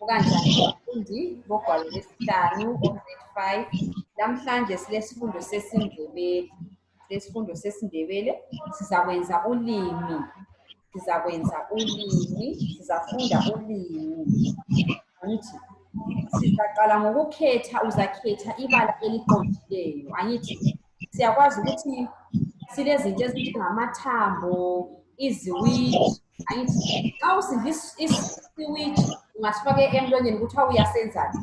Kanjani abafundi bogwalo lwesihlanu Z5 namhlanje silesifundo sesiNdebele. Lesifundo sesiNdebele sizakwenza ulimi. Sizafunda ulimi. Angithi sizaqala ngokukhetha, uzakhetha ibala eliqondileyo. Angithi siyakwazi ukuthi silezinto ezinjengamathambo, iziwiji. Angithi xa usidla isiwiji ungasifake emlonyeni kuthiwa uyasenzani?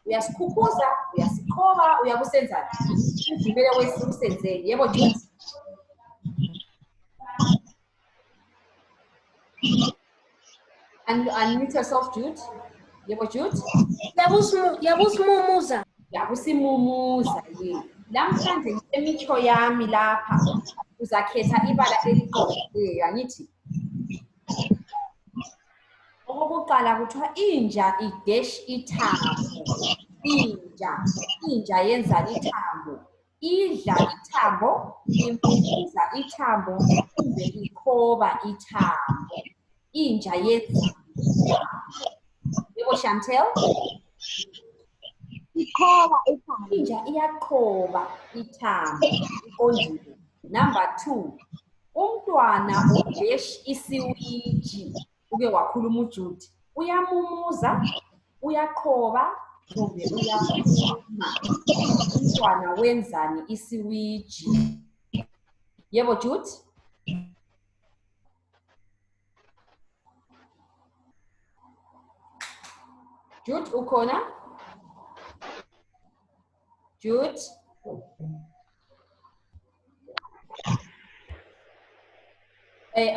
Uyasikhuphuza, uyasiqhoba, uyakusenzani? Uvumele usenzeni. Yebo Jude? Unmute yourself, Jude. Yebo Jude? Yabusimumuza. Yabusimumuza, ye. Namhlanje ngisemitsho yami lapha uzakhetha ibala eliqondileyo. Angithi okokuqala kuthiwa inja idash ithambo. Inja yenza ithambo. Idla ithambo, impucuza ithambo, kumbe ikhoba ithambo. Inja yenza ithambo. Yebo Chantel? Ikhoba ithambo. Inja iyaqhoba ithambo. Iqondile. Number 2. Umntwana udash isiwiji. Uke wakhuluma uJude. Uyamumuza, uyaqhoba, kumbe uyakhuluma. Umntwana wenzani isiwiji? Yebo Jude? Jude ukhona? Jude?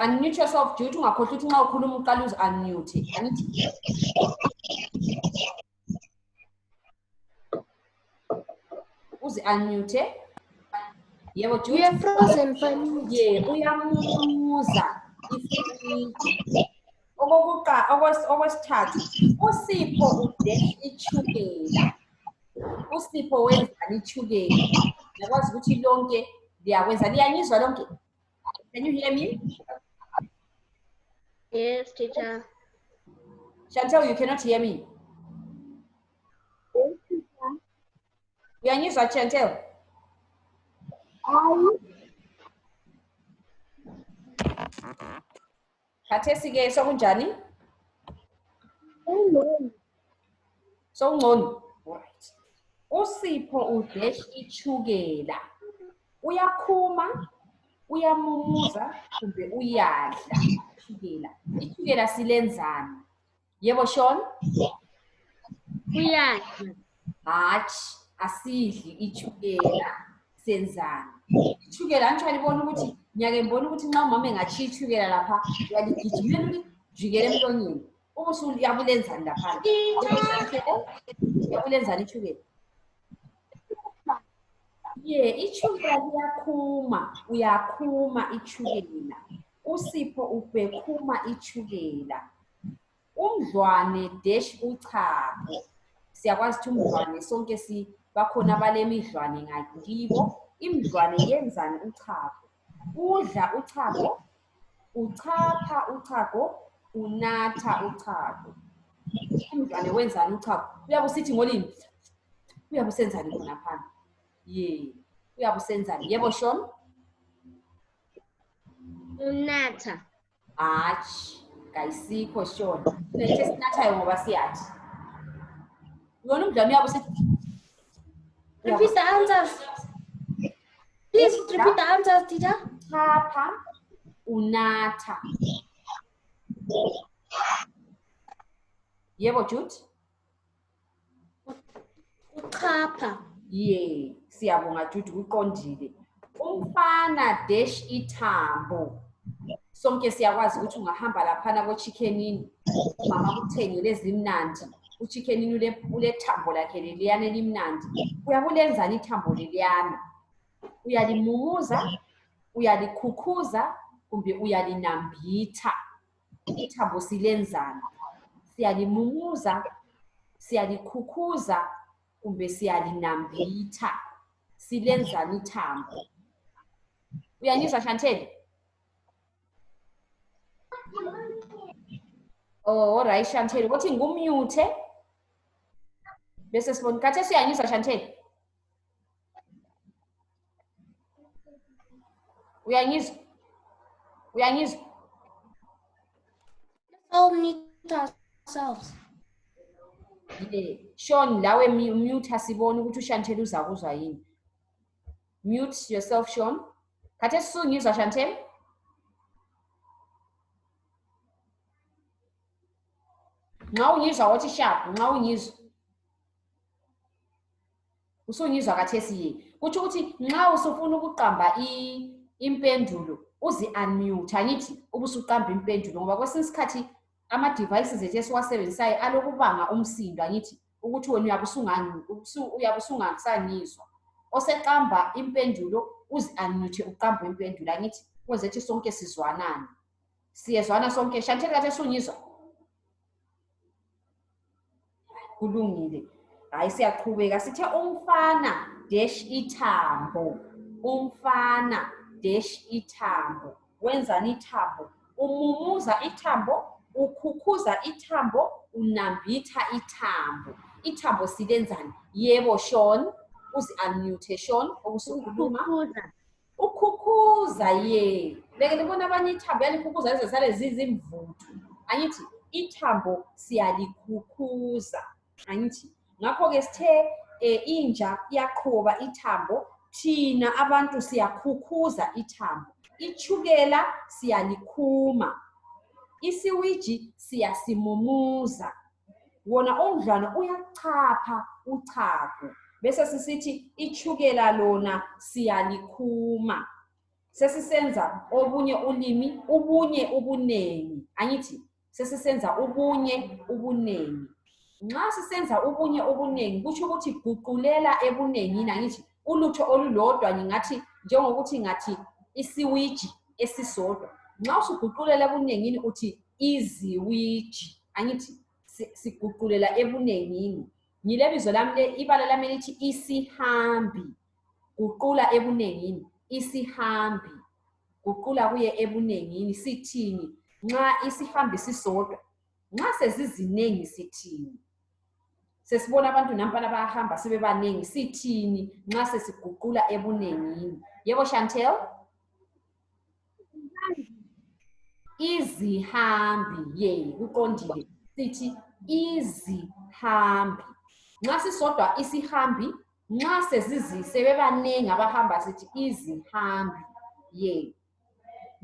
Unmute yourself, Jude. Ungakhohlwa ukuthi nxa ukhuluma uqala uzi-unmute. Angithi uzi-unmute. Yebo Jude? We are frozen for a minute. Yeah, uyamumuza isiwiji. Okwesithathu, uSipho udash ichukela. uSipho wenzani ichukela? Ngiyakwazi ukuthi lonke liyakwenza. Liyangizwa lonke? Can you hear me? Yes, teacher. Chantel, you cannot hear me. Yes, teacher. Uyangizwa Chantel? Khathesi-ke sokunjani? Sokungcono? Alright. uSipho udash ichukela. Uyakhuma, uyamumuza, kumbe uyadla ichukela. Ichukela silenzani? Yebo Sean? Uyadla. Hatshi, asidli ichukela. Senzani? Ichukela angisho libona ukuthi ngiyake ngibona ukuthi nxa umama engatshiya ichukela lapha uyaligijimela ulijikele emlonyeni. Ubusu uyabulenzani lapha? Uyabulenzani ichukela? Ichukela liyakhuma, uyakhuma ichukela. uSipho ubekhuma ichukela. Umdlwane dash uchago. Siyakwazi ukuthi umdlwane sonke bakhona balemidlwane ngakibo. Imidlwane yenzani uchago? Udla uchago, uchapha uchago, unatha uchago. Umdlwane wenzani uchago? Uyabe usithi ngolimi. Uyabe usenzani khona phansi? Uyabe usenzani? Yebo Sean? Unatha. Hatshi, kayisikho Sean. Into esinathayo ngoba siyathi. Yona umdlwane uyabe usithi. Repeat the answers. Please repeat the answers, teacher. Chapha, unatha. Yebo Jude? Uchapha. Siyabonga Jude uqondile. Umfana dash ithambo. Sonke siyakwazi ukuthi ungahamba laphana ko-chickenini, umama kuthengele ezimnandi. U-chickenini ulethambo lakhe leliyana elimnandi. Uyabulenzani ithambo leliyana? Uyalimumuza, uyalikhukhuza, kumbe uyalinambitha. Ithambo silenzani? Siyalimumuza, siyalikhukhuza, kumbe siyalinambitha. Silenzani ithambo? Uyangizwa Chantel? Oh, alright, Chantel. Ukuthi ngumute. Bese sibona. Khathesi uyangizwa, Chantel? Uyangizwa? Uyangizwa? All mute ourselves. Yeah. Sean, lawe mute asibone ukuthi uShantel uzakuzwa yini. Mute yourself, Sean. Khathesi usungizwa, Chantel? Nxa ungizwa wathi sharp, nxa ungizwa. Usungizwa khathesi ye. Kuthi ukuthi nxa usufuna ukuqamba impendulo, uzi-unmute, angithi ubusuqamba impendulo ngoba kwesinye isikhathi ama-devices ethu esiwasebenzisayo alokubanga umsindo, angithi ukuthi wena uyabe usungasangizwa. Oseqamba impendulo, uzi-unmute uqambe impendulo, angithi kwenze ukuthi sonke sizwanane. Siyezwana sonke. Chantel khathesi ungizwa? Kulungile. Hayi siyaqhubeka sithe umfana dash ithambo. Umfana dash ithambo. Wenzani ithambo? Umumuza ithambo, ukhukhuza ithambo, unambitha ithambo. Ithambo silenzani? Yebo Sean, uzi-unmute Sean, okusukhuluma. Ukhukhuza ye. Leke libona abanye ithambo yalikhukhuza lize sale zizimvuthu. Angithi ithambo siyalikhukhuza. Angithi ngakho-ke sithe inja iyaqhoba ithambo, thina abantu siyakhukhuza ithambo. Ichukela siyalikhuma, isiwiji siyasimumuza, wona umdlwana uyachapha uchago. Bese sisithi ichukela lona siyalikhuma. Sesisenza obunye ulimi, ubunye ubunengi. Angithi sesisenza ubunye ubunengi. Nxa sisenza ubunye ubunengi kutsho ukuthi guqulela ebunengini, angithi ulutho olulodwa ngingathi njengokuthi ngathi isiwiji esisodwa. Nxa usuguqulela ebunengini uthi iziwiji, angithi siguqulela ebunengini. Ngilebizo lami ibala lami lithi isihambi. Guqula ebunengini, isihambi. Guqula kuye ebunengini. Sithini nxa isihambi sisodwa? Nxa sezizinengi sithini? Sesibona abantu nampana bayahamba sebebanengi, sithini nxa sesiguqula ebunengini? Yebo Chantel? Izihambi, ye, kuqondile. Sithi izihambi. Nxa sisodwa isihambi, nxa sebebanengi abahamba sithi izihambi, ye.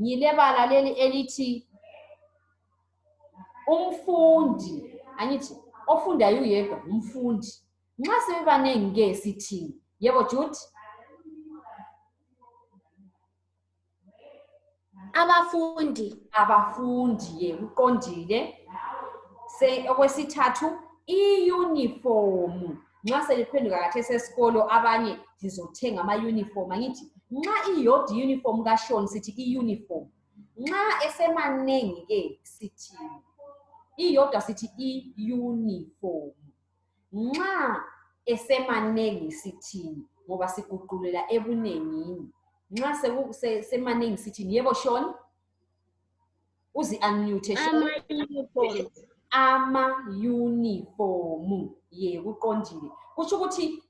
Ngilebala leli elithi umfundi, angithi ofundayo uyedwa umfundi. Nxa sebebanengi ke sithini? Yebo Jude? Abafundi. Abafundi, ye, uqondile. Okwesithathu i-uniform. Nxa seliphenduka khathesi esikolo abanye sizothenga ama-uniform, angithi nxa iyodwa i-uniform kaSean sithi i-uniform. Nxa esemanengi ke sithini? Iyodwa sithi i-uniform. Nxa esemanengi sithini? Ngoba siguqulela ebunengini. Nxa semanengi sithini? Yebo Sean? Uzi-unmute Sean. Ama-uniform. Ye, kuqondile. Kutsho ukuthi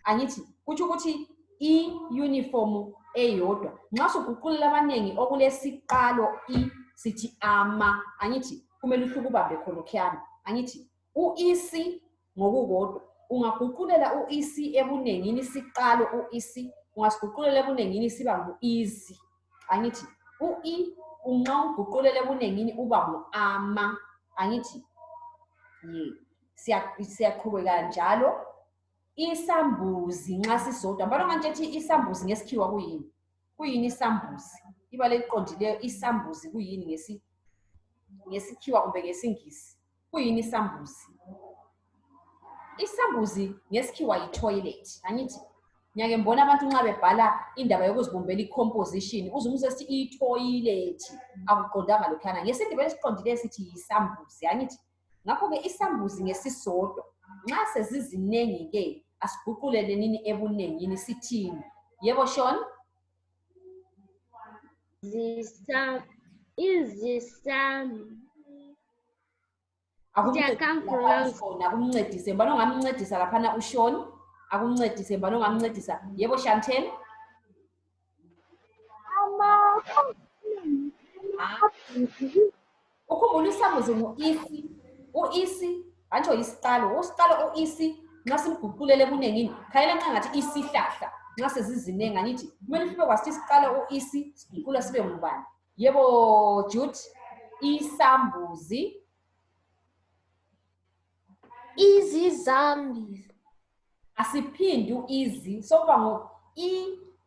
angithi kutsho ukuthi i-uniform eyodwa. Nxa suguqulela abanengi okulesiqalo sithi ama, angithi kumele uhlukubambe kholokhiyana. Angithi u-isi ngokukodwa. Ungaguqulela u-isi ebunengini isiqalo u-isi, ungasiguqulela ebunengini siba ngu-izi. Angithi u-i nxa uguqulela ebunengini uba ngu-ama. Angithi ye. Siyaqhubeka njalo. Isambuzi nxa sisodwa. Mbona manje ethi isambuzi ngesikhiwa kuyini? Kuyini isambuzi? Ibala eliqondileyo isambuzi kuyini ngesikhiwa kumbe ngesingisi? Kuyini isambuzi? Isambuzi ngesikhiwa yi-toilet. Angithi ngiyake mbona abantu nxa bebhala indaba yokuzibumbela i-composition uzumuse sithi i-toilet, akuqondanga lokhana. Ngesindebele esiqondileyo sithi yisambuzi, angithi ngakho-ke isambuzi ngesisodwa. Nxa sezizinengi ke asiguqulele nini ebunengini sithini? Yebo Sean? Akumncedise mbani ongamncedisa laphana uShoni, akumncedise mbani ongamncedisa. Yebo Chantel? Ukhumbula isambuzi ngu-isi, u-isi antsho isiqalo, usiqalo u-isi nxa simguqulele ebunengini khayela nxa ngathi isihlahla nxa sezizinengi angithi kumele sibe kwasithi isiqalo u-isi siguqula sibe ngubani. Yebo Jude, isambuzi, izizambizi, asiphindi u-izi sokuba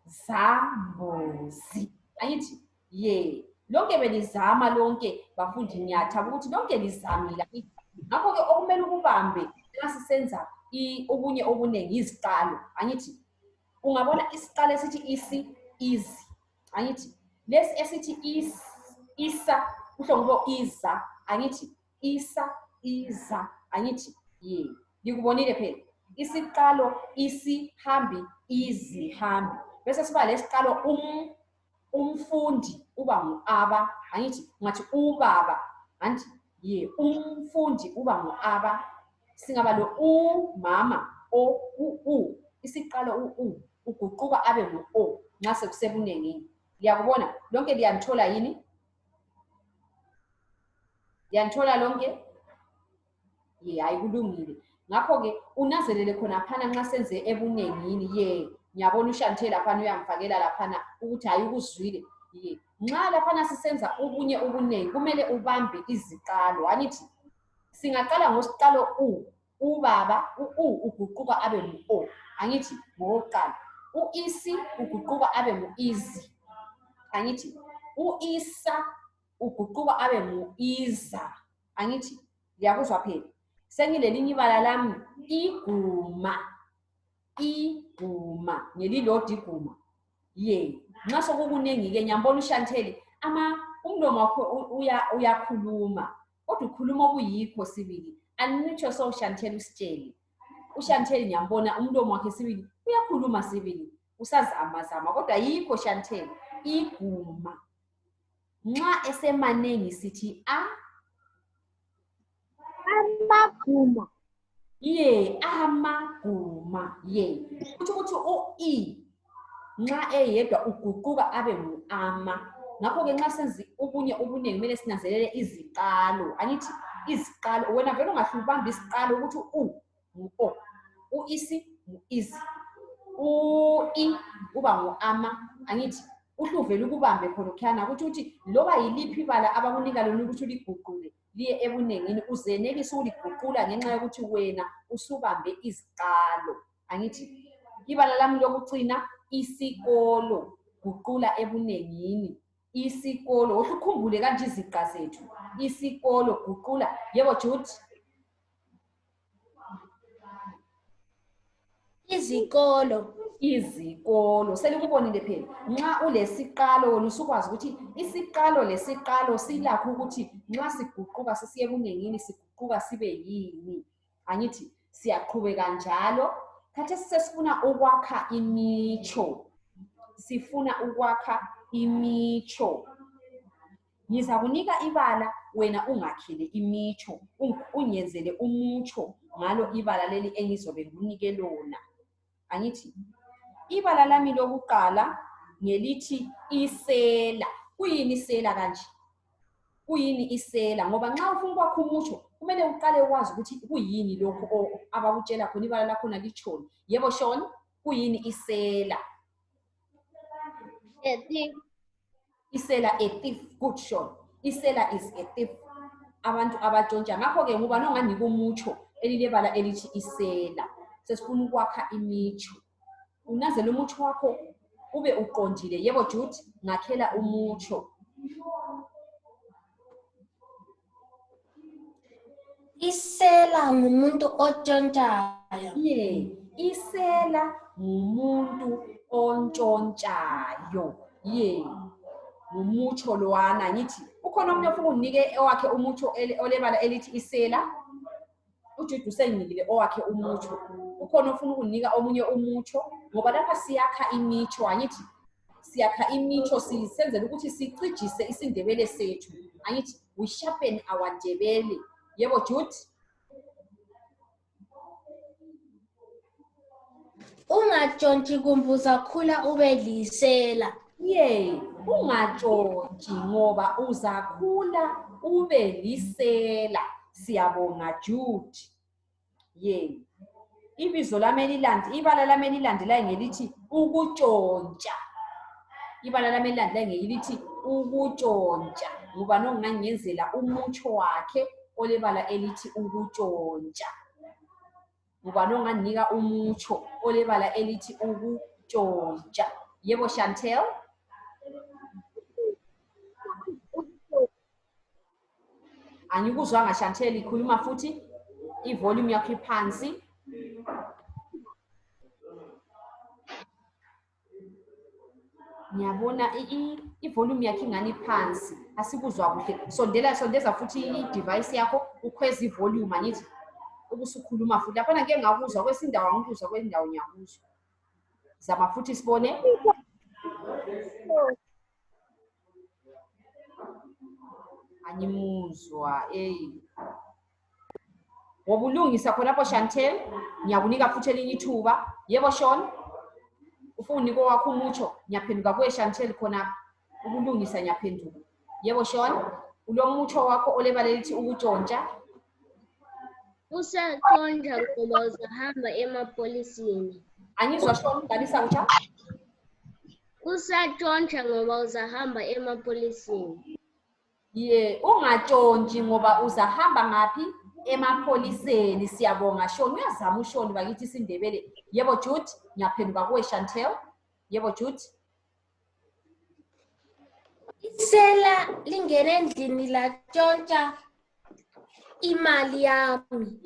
izambuzi angithi ye lonke belizama lonke bafundi ngiyathaba ukuthi lonke lizamile. Ngakho-ke okumele ukubambe nxa sisenza ubunye obuningi iziqalo angithi ungabona isiqalo esithi isi, izi angithi lesi esithi isa kuhle ngoba iza angithi isa, iza angithi ye likubonile phela isiqalo isihambi, izihambi bese siba lesiqalo umfundi uba ngu-aba angithi ngathi ubaba angithi ye umfundi uba ngu-aba, singaba lo umama u isiqalo uguquka abe ngu-o nxa sekusebunengini. Liyakubona lonke liyanthola yini? Liyanthola lonke? Ye hayi kulungile. Ngakho-ke unanzelele khonaphana nxa senze ebunengini ye ngiyabona uShantel laphana uyamfakela laphana ukuthi hayi ukuzwile ye nxa laphana sisenza ubunye ubunengi kumele ubambe iziqalo angithi singaqala ngosiqalo ubaba uguquka abe ngu-o angithi ngowokuqala, u-isi uguquka abe ngu-izi angithi u-isa uguquka abe ngu-iza angithi liyakuzwa phela. Sengilelinye ibala lami iguma, iguma ngelilodwa iguma ye nxa sokukunengi-ke ngiyambona uShantel umlomo wakho uyakhuluma kodwa ukhuluma okuyikho sibili anitsho so Chantel usitshele uShantel ngiyambona umlomo wakhe sibili uyakhuluma sibili usazama kodwa yikho Chantel iguma nxa esemanengi sithi amaguma, ye amaguma ye ukuthi u-i nxa eyedwa uguquka abe ngu-ama. Ngakho-ke nxa senzi ubunye ubunengi kumele sinanzelele iziqalo angithi iziqalo wena vele ungahle ubambe isiqalo ukuthi ngu-o, u-isi ngu-izi, u-i uba ngu-ama angithi uhle uvele ukubambe khonokhyana ukuthi loba yiliphi ibala abakunika lona ukuthi uliguqule liye ebunengini uzenelisa ukuliguqula ngenxa yokuthi wena usubambe iziqalo angithi ibala lami lokucina isikolo guqula ebunengini isikolo ohle ukhumbule kanje iziqa zethu isikolo guqula. Yebo Jude? Izikolo selikubonile phela nxa ulesiqalo wena usukwazi ukuthi isiqalo lesiqalo silakho ukuthi nxa siguquka sisiye ebunengini siguquka sibe yini angithi siyaqhubeka njalo. Khathesi sesifuna ukwakha imitsho, sifuna ukwakha imitsho. Ngizakunika ibala wena ungakhele imitsho ungenzele umutsho ngalo ibala leli engizobe ngikunike lona angithi ibala lami lokuqala ngelithi isela. Kuyini isela kanje? Kuyini isela? Ngoba nxa ufuna ukwakha umutsho kumele uqale ukwazi ukuthi kuyini lokho abakutshela khona ibala lakhona litshoni. Yebo Shon, kuyini isela? a thief, Isela a thief. Good Shon. Isela is a thief. Abantu abatshontsha. Ngakho-ke ngubani onganika umutsho elilebala elithi isela? Sesifuna ukwakha imitsho. Unazele umutsho wakho ube uqondile. Yebo Jude, ngakhela umutsho. isela ngumuntu otshontshayo. Yeah, isela ngumuntu ontshontshayo. Yeah, ngumutsho lowana ngithi ukhona omunye ofuna unginike owakhe umutsho olebala elithi isela. uJude usenyikile owakhe umutsho. Ukhona ofuna ukunika omunye umutsho ngoba lapha siyakha imitsho angithi siyakha imitsho sisenzele ukuthi sicijise isindebele sethu angithi we sharpen our Ndebele Yebo, Jude. Ungatshontshi kumbe uzakhula ube lisela. Yey, ungatshontshi ngoba uzakhula ube lisela. Siyabonga Jude. Yey. Ibizo lami ibala lami elilandelayo ngelithi ukutshontsha. Ibala lami elilandelayo ngelithi ukutshontsha. Ngubani ongangenzela umutsho wakhe olebala elithi ukutshontsha? Ngubani onganika umutsho olebala elithi ukutshontsha? Yebo, Chantel. Angikuzwanga Chantel, ikhuluma futhi. Ivolume yakho iphansi. Ngiyabona ivolume yakho ingani phansi. Asikuzwa kuhle. Sondeza futhi i-device yakho ukhweza ivolume angithi. Ubusukhuluma futhi. Lapha ngeke ngakuzwa kwesindawo angikuzwa kwendawo ngiyakuzwa. Zama futhi sibone. Angimuzwa Wobulungisa khonapho Chantel, ngiyakunika futhi elinye ithuba. Yebo Sean. Ufuna unika wakho umutsho, ngiyaphenduka kuwe Chantel khona ukulungisa ngiyaphenduka. Yebo Sean, ulo mutsho wakho olebala elithi ukutshontsha. Usatshontsha ngoba uzahamba emapolisini. Angizwa Sean, dalisa utsha. Usatshontsha ngoba uzahamba emapolisini. Ungatshontshi ngoba uzahamba ngaphi? Emapoliseni. Siyabonga Sean, uyazama uSean bakithi isiNdebele. Yebo Jude, ngiyaphenduka kuwe Chantel. Yebo Jude. Isela lingene endlini latshontsha imali yami.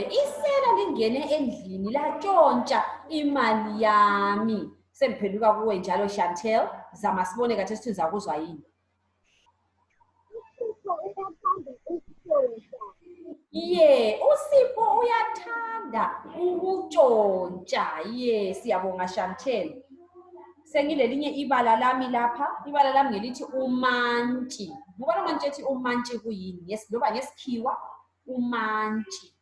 Isela lingene endlini latshontsha imali yami. Sengiphenduka kuwe njalo Chantel. Zama sibone kathi sizakuzwa yini. Usipho uyathanda ukutshontsha. Siyabonga Chantel. Sengilelinye ibala lami lapha. Ibala lami ngelithi umantshi. Ngubani ongantshi ethi umantshi kuyini? Loba ngesikhiwa umantshi.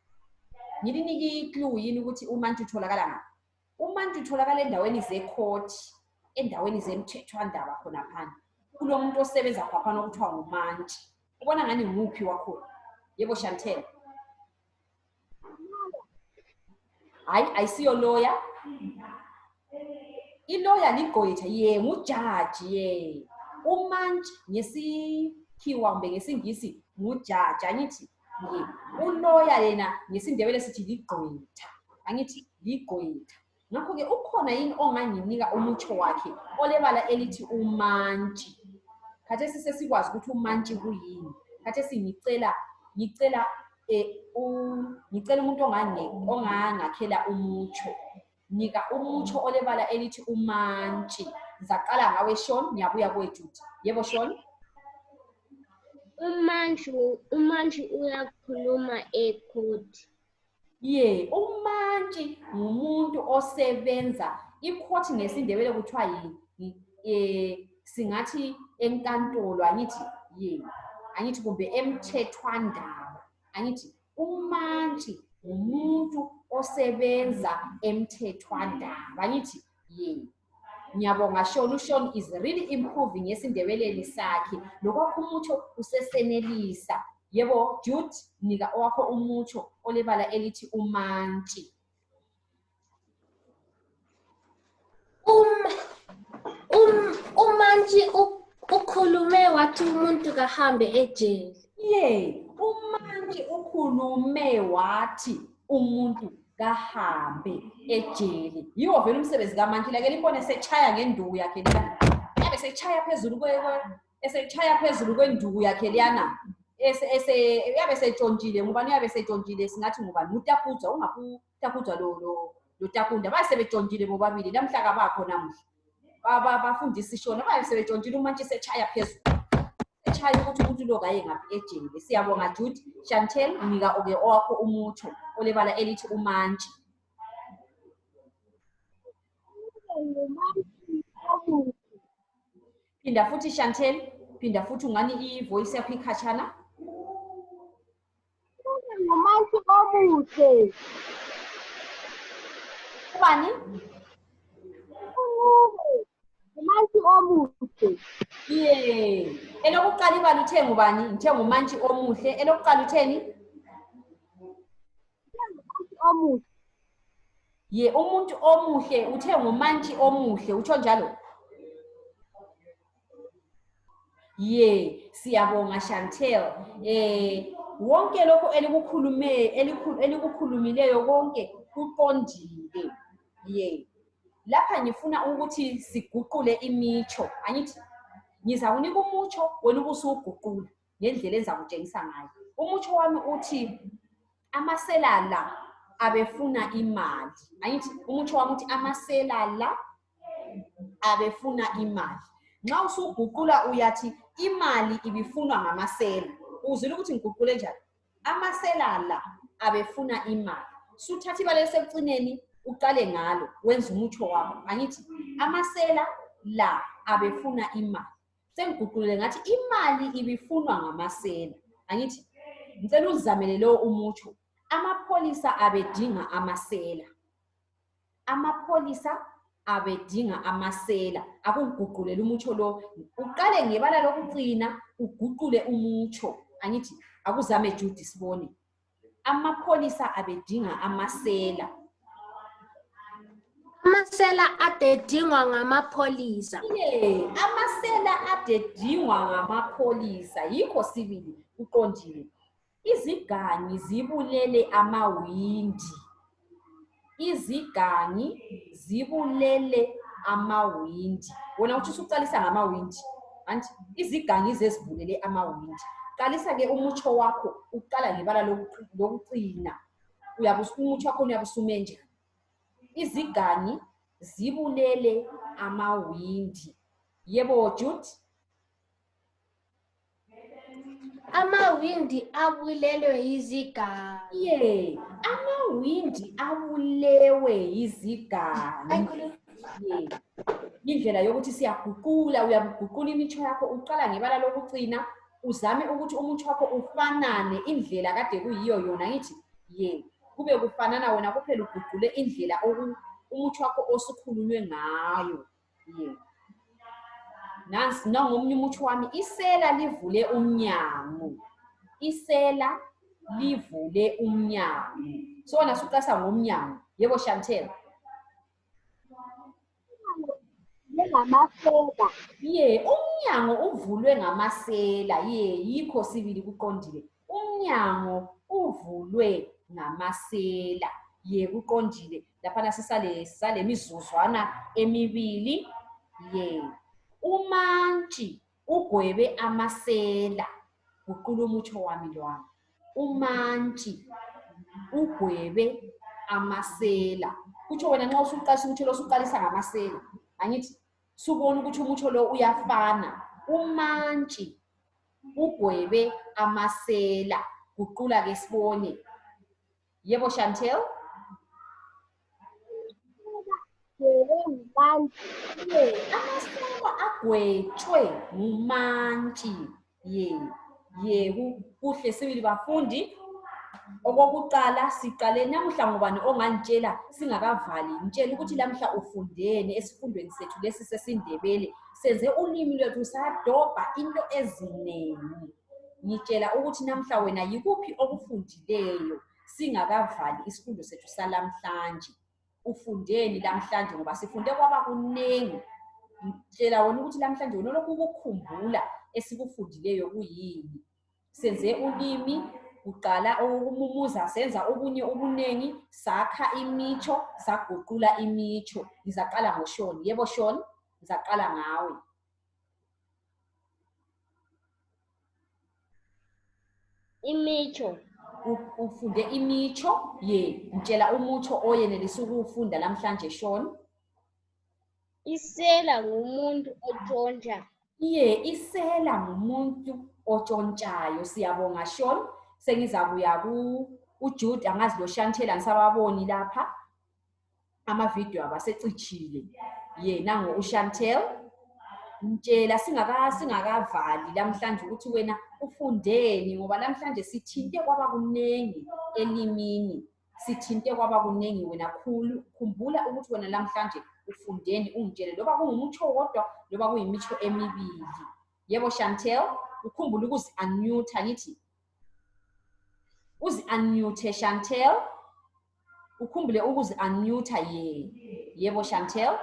Ngilinike i-clue yini ukuthi umantshi utholakala ngaphi? Umantshi utholakala endaweni ze-court, endaweni zemthethwandaba khona phana. Kulomuntu osebenza khona okuthiwa ngumantshi. Ubona ngani nguphi wakhona? Yebo Chantel. Hayi, ayisiyo lawyer. I-lawyer ligqwetha, ngujaji. Umantshi ngesikhiwa kumbe ngesingisi ngujaji angithi. Ulawyer yena ngesindebele sithi ligqwetha. Angithi ligqwetha. Ngakho-ke ukhona yini onganginika umutsho wakhe olebala elithi umantshi? Khathesi sesikwazi ukuthi umantshi kuyini. Khathesi ngicela umuntu ongangakhela umutsho. Nika umutsho olebala elithi umantshi. Ngizaqala ngawe Sean, ngiyabuya kuwe Jude. Yebo Sean. Umantshi uyakhuluma ecourt. Umantshi ngumuntu osebenza i-court ngesindebele kuthiwa singathi enkantolo angithi angithi kumbe emthethwandaba angithi umantshi ngumuntu osebenza emthethwandaba angithi ngiyabonga Sean. uSean is really improving esindebeleni sakhe. Lokwakho umutsho usesenelisa. Yebo Jude, nika owakho umutsho olebala elithi umantshi. Umantshi ukhulume wathi umuntu kahambe ejele. Umantshi ukhulume wathi umuntu kahambe ejele. Yiwo vele umsebenzi kamantshi. Lake libone setshaya ngenduku yakhe liyana. Yabe setshaya phezulu kwenduku yakhe liyana. Yabe setshontshile. Ngubani yabe setshontshile? Singathi ngubani? Utakudzwa. Ungaphi utakudzwa lo Takunda. Baye sebetshontshile bobabili. Namhla kabakho namuhla. Bafundisa ishona. Baye sebetshontshile umantshi setshaya phezulu. Etshaya ukuthi umuntu lo kaye ngaphi ejele. Siyabonga Jude. Chantel, nika oke owakho umutsho olebala elithi umantshi. Phinda futhi Chantel. Phinda futhi ungani i-voice yakho ikhatshana. ngumantu omuhle. Ubani? Unqube ngumantu omuhle. Yeah. Elokuqala ibali uthe ngubani? Ngithe ngumantshi omuhle. Elokuqala utheni? Ngumantu omuhle. Ye umuntu omuhle uthe ngumantshi omuhle. Utsho njalo? Ye, siyabonga Chantel. Wonke lokho elikukhulumileyo konke kuqondile. Ye. Lapha ngifuna ukuthi siguqule imitsho. Angithi ngiza kunika umutsho wena ubusuguqula ngendlela enza kutshengisa ngayo. Umutsho wami uthi amasela la abefuna imali. Angithi umutsho wami uthi amasela la abefuna imali. Nxa usuguqula uyathi imali ibifunwa ngamasela. Uzwile ukuthi ngiguqule njani? Amasela la abefuna imali. Suthatha ibala lesekucineni uqale ngalo wenza umutsho wakho. Angithi amasela la abefuna imali. Sengiguqulile ngathi imali ibifunwa ngamasela. Angithi ngicela uzamele lo umutsho. Amapholisa abedinga amasela. Amapholisa abedinga amasela. Akungiguqulele umutsho lo. Uqale ngebala lokucina uguqule umutsho. Angithi akuzame Judy sibone. Amapholisa abedinga amasela. Amasela adedingwa ngamapholisa. Yeah, amasela adedingwa ngamapholisa. Yikho sibili uqondile. Izigangi zibulele amawindi. Izigangi zibulele amawindi. Wena uthi usuqalisa ngamawindi. Anti izigangi zezibulele amawindi. Qalisa ke umutsho wakho uqala ngebala lokucina. Umutsho wakho uyabusume njani? Izigangi zibulele amawindi. Yebo Jude? Amawindi abulelwe yizigangi. Yeah, amawindi abulewe yizigangi. Yeah. Indlela yokuthi siyaguqula, uyaguqula imitsho yakho uqala ngebala lokucina, uzame ukuthi umutsho wakho ufanane indlela kade kuyiyo yona ngithi. Yeah. Kube kufanana wena kuphela uguqule indlela umutsho wakho osukhulunywe ngayo. Yeah. Nansi ngomunye umutsho wami isela livule umnyango. Isela livule umnyango. So nasuqasa ngomnyango. Yebo Chantel. Ngamasela. Yeah, umnyango uvulwe ngamasela. Yeah, yikho sibili kuqondile. Umnyango uvulwe ngamasela. Ye kuqondile. Lapha sisale mizuzwana emibili. Ye. Umantshi ugwebe amasela. Guqula umutsho wami lwami. Umantshi ugwebe amasela. Kutsho wena nxa usuqalisa umutsho lo usuqalisa ngamasela. Angithi subona ukuthi umutsho lo uyafana. Umantshi ugwebe amasela. Guqula ke sibone. Yebo Chantel? Amasela agwetshwe ngumantshi. Kuhle sibili bafundi. Okokuqala siqale namuhla ngubani ongantshela singakavali. Ngitshela ukuthi lamhla ufundene esifundweni sethu lesi sesindebele. Senze ulimi lwethu sadobha into ezinengi. Ngitshela ukuthi namhla wena yikuphi okufundileyo singakavali isifundo sethu salamhlanje. Ufundeni lamhlanje ngoba sifunde kwaba kunengi. Ngitshela wona ukuthi lamhlanje wena lokhu ukukhumbula esikufundileyo kuyini. Senze ulimi uqala ukumumuza senza obunye ubunengi sakha imitsho saguqula imitsho. Ngizaqala ngoShoni. Yebo Shoni, ngizaqala ngawe. Imitsho. Ufunde imitsho. Ye, ngitshela umutsho oyenelisa ukufunda lamhlanje Shoni. Isela ngumuntu otshontsha. Ye, isela ngumuntu otshontshayo. Siyabonga Shoni. Sengizabuya uJude angazi lo Chantel anisababoni lapha. Ama video abasecicile. Ye, nango uChantel. Ngitshela singakavali namhlanje ukuthi wena ufundeni ngoba namhlanje sithinte kwaba kuningi elimini. Sithinte kwaba kuningi wena khumbula ukuthi wena namhlanje ufundeni ungitshele loba kungumutsho wodwa loba kuyimitsho emibili. Yebo Chantel, ukhumbule ukuzi-unmute angithi. Uzi-unmute Chantel. Ukhumbule ukuzi-unmute ye. Yebo Chantel.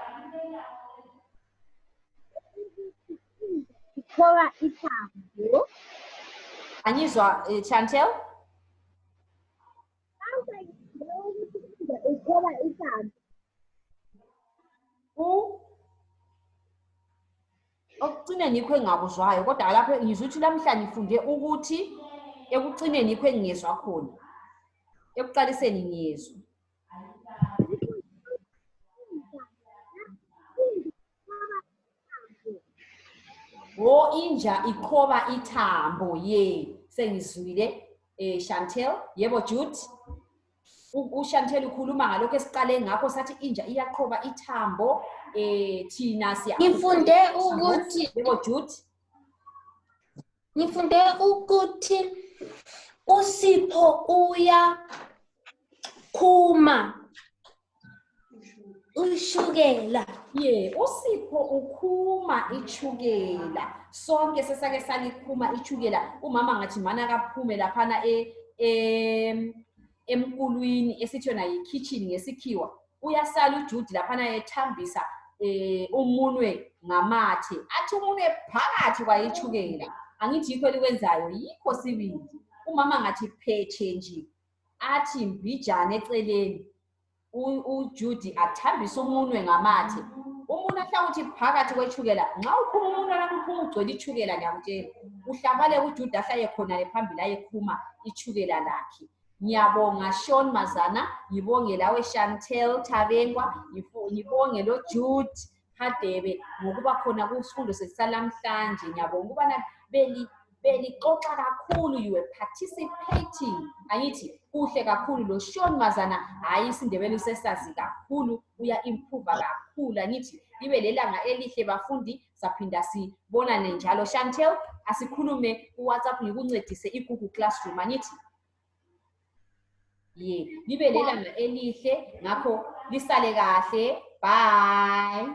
Ikhoba ithambo. Angizwa Chantel? Ikhoba ithambo. Ekugcineni yikho engakuzwayo kodwa lapho ngizwe ukuthi namhlanje ngifunde ukuthi ekugcineni yikho engingezwa khona. Ekuqaliseni ngiyezwa. Inja ikhoba ithambo ye. Sengizwile Chantel. Yebo Jude. uChantel ukhuluma ngalokho esiqale ngakho sathi inja iyaqhoba ithambo thina siya. Ngifunde ukuthi Yebo Jude. Ngifunde ukuthi uSipho uyakhuma ushukela. uSipho ukhuma ichukela. Sonke sesake salikhuma ichukela. Umama ngathi mana kaphume laphana emkulwini esithi yona yi-kitchen ngesikhiwa. Uyasala uJude laphana ethambisa umunwe ngamathe. Athi umunwe phakathi kwayichukela. Angithi yikho likwenzayo yikho sibili. Umama ngathi phethe nje. Athi mbijane eceleni. uJude athambisa umunwe ngamathe. Umuntu ahlala uthi phakathi kwechukela. Nxa uphuma umunwe lapho uphuma ugcwele ichukela ngiyakutshela. Uhlabale uJude ahlaye khona lephambili ayekhuma ichukela lakhe. Ngiyabonga Sean Mazana, ngibonge lawe Chantel Thabengwa, ngibonge lo Jude Hadebe ngokuba khona kusifundo sesalamhlanje. Ngiyabonga ukubana belixoxa kakhulu, you were participating. Angithi kuhle kakhulu lo Sean Mazana, hayi isindebele usesazi kakhulu, uya improve kakhulu. Angithi libe lelanga elihle bafundi, saphinda sibonane njalo. Chantel, asikhulume kuWhatsApp ngikuncedise iGoogle Classroom. Angithi libe lelanga elihle ngakho lisale kahle. Bye.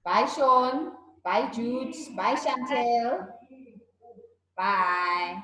Bye Sean. Bye Jude. Bye Chantel. Bye.